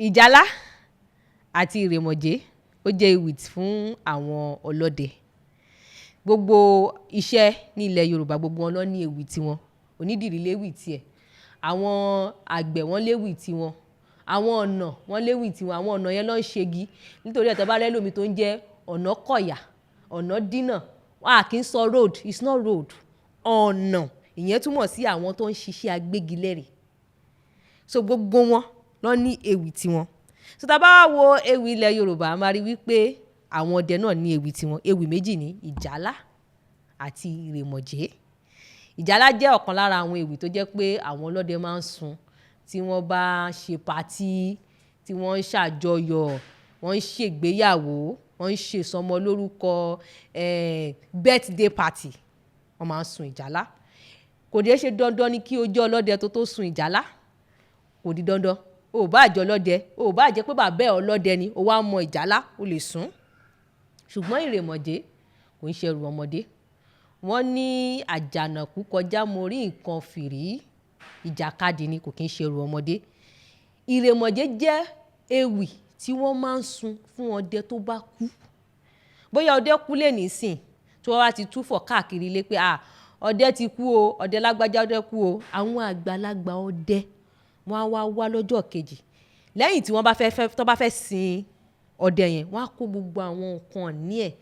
Ìjálá àti ìrèmọ̀jé, ó jẹ́ ewì fún àwọn ọlọ́dẹ. Gbogbo iṣẹ́ ní ilẹ̀ Yorùbá, gbogbo wọn ló ní ewì tiwọn. Onídìrí léwì tiẹ̀, àwọn àgbẹ̀ wọ́n léwì tiwọn, àwọn ọ̀nà wọ́n léwì tiwọn. Àwọn ọ̀nà yẹn ló ń ṣegi nítorí ẹ̀. Tẹ́ bá rẹ́ lómi tó ń jẹ́ ọ̀nà kọ̀yà, ọ̀nà dínà, a kì í sọ road, it's not road, ọ̀nà. Ìyẹn túmọ̀ sí àwọn tó ń ṣiṣẹ́ agbégilére. So gbogbo wọn ló ní ewì tiwọn. So tá a bá wo ewì ilẹ̀ Yorùbá, a máa rí wípé àwọn ọdẹ náà ní ewì tiwọn. Ewì méjì ní, ìjálá àti ìrèmọ̀jé. Ìjálá jẹ́ ọ̀kan lára àwọn ewì tó jẹ́ pé àwọn ọlọ́dẹ máa ń sun tí wọ́n bá ṣe party, tí wọ́n ń ṣàjọyọ̀, wọ́n ń ṣègbéyàwó, wọ́n ń ṣe ìsọmọ lórúkọ, birthday party, wọ́n máa ń sun ìjálá. Kò dé ṣe dandan ni kí o jẹ́ ọlọ́dẹ tó sun ìjálá, kò di dandan. O ò bá jẹ́ ọlọ́dẹ, o ò bá jẹ́ pé bàbá ẹ ọlọ́dẹ ni, o wá mọ ìjálá, o lè sun. Ṣùgbọ́n ìrèmọ̀jé kò ń ṣe ẹrù ọmọdé. Wọ́n ní àjànàkú kọjá mo rí nǹkan fìrí, ìjàkadì ni, kò kí ń ṣe ẹrù ọmọdé. Ìrèmọ̀jé jẹ́ ewì tí wọ́n máa ń sun fún ọdẹ tó bá kú. Bóyá ọdẹ kú lè nísìn, tí wọ́n bá ti túfọ̀ káàkiri ilé pé, "Ah, ọdẹ ti kú o, ọdẹ lágbájá, ọdẹ kú o," àwọn àgbàlagbà ọdẹ wọ́n á wá wá lọ́jọ́ kejì. Lẹ́yìn tí wọ́n bá fẹ́ fẹ́ tó bá fẹ́ sin ọdẹ yẹn, wọ́n á kó gbogbo àwọn nǹkan ní ẹ̀,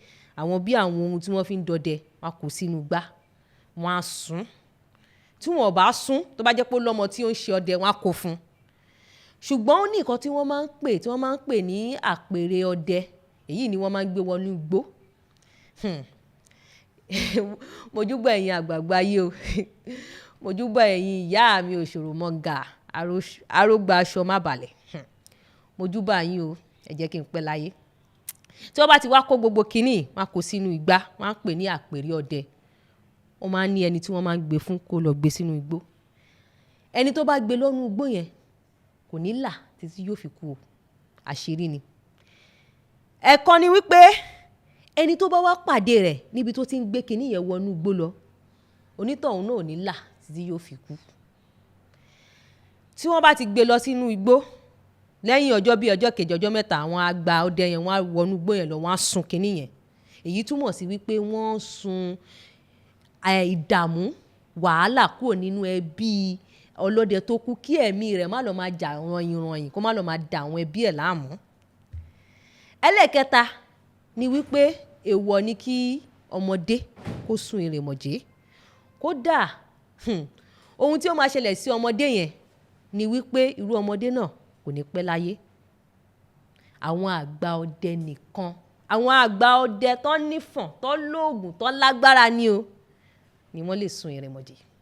àwọn bí àwọn ohun tí wọ́n fi ń dọdẹ, wọ́n á kó sínú igbá, wọ́n á sun. Tí wọ́n ò bá sun, tó bá jẹ́ pé ó lọ́mọ tí ó ń ṣe ọdẹ, wọ́n á kó fún un. Ṣùgbọ́n ó ní nǹkan tí wọ́n máa ń pè, tí wọ́n máa ń pè ní àpèrè ọdẹ. Èyí ni wọ́n máa ń gbé wọnú igbó. Mojúbà ẹ̀yin àgbààgbà ayé o. Mojúbà ẹ̀yin ìyá mi òṣòro mọ́gà, arógbá aṣọ má balẹ̀. Mojúbà yín o, ẹ jẹ́ kí n pẹ́ láyé. Tí wọ́n bá ti wá kó gbogbo kiní, wọ́n á kó sínú igbá, wọ́n á pè ní àpèrè ọdẹ. Wọ́n máa ń ní ẹni tí wọ́n máa ń gbé fún kó lọ gbé sínú igbó. Ẹni tó bá gbé lọ́nú igbó yẹn kò ní là títí yóò fi kú o. Àṣírí ni. Ẹ̀kan ni wípé ẹni tó bá wá pàdé rẹ̀ níbi tó ti ń gbé kiní yẹn wọnú igbó lọ, onítọ̀hún náà ò ní là títí yóò fi kú. Tí wọ́n bá ti gbé lọ sínú igbó, lẹ́yìn ọjọ́ bí ọjọ́ kejì, ọjọ́ mẹ́ta, àwọn àgbà ọdẹ yẹn wọ́n á wọnú igbó yẹn lọ, wọ́n á sun kiní yẹn. Èyí túmọ̀ sí wípé wọ́n ń sun ìdààmú, wàhálà kúrò nínú ẹbí ọlọ́dẹ tó kú, kí ẹ̀mí rẹ̀ má lọ máa jà rànyìnrànyìn, kó má lọ máa da àwọn ẹbí ẹ̀ láàmú. Ẹlẹ́ẹ̀kẹta ni wípé èèwọ̀ ni kí ọmọdé kó sun ìrèmọ̀jé. Kódà, ohun tí ó máa ṣẹlẹ̀ sí ọmọdé yẹn ni wípé irú ọmọdé náà kò ní pẹ́ láyé. Àwọn àgbà ọdẹ nìkan, àwọn àgbà ọdẹ tó nífọ̀n, tó lóògùn, tó lágbára ni o, ni wọ́n lè sun ìrèmọ̀jé.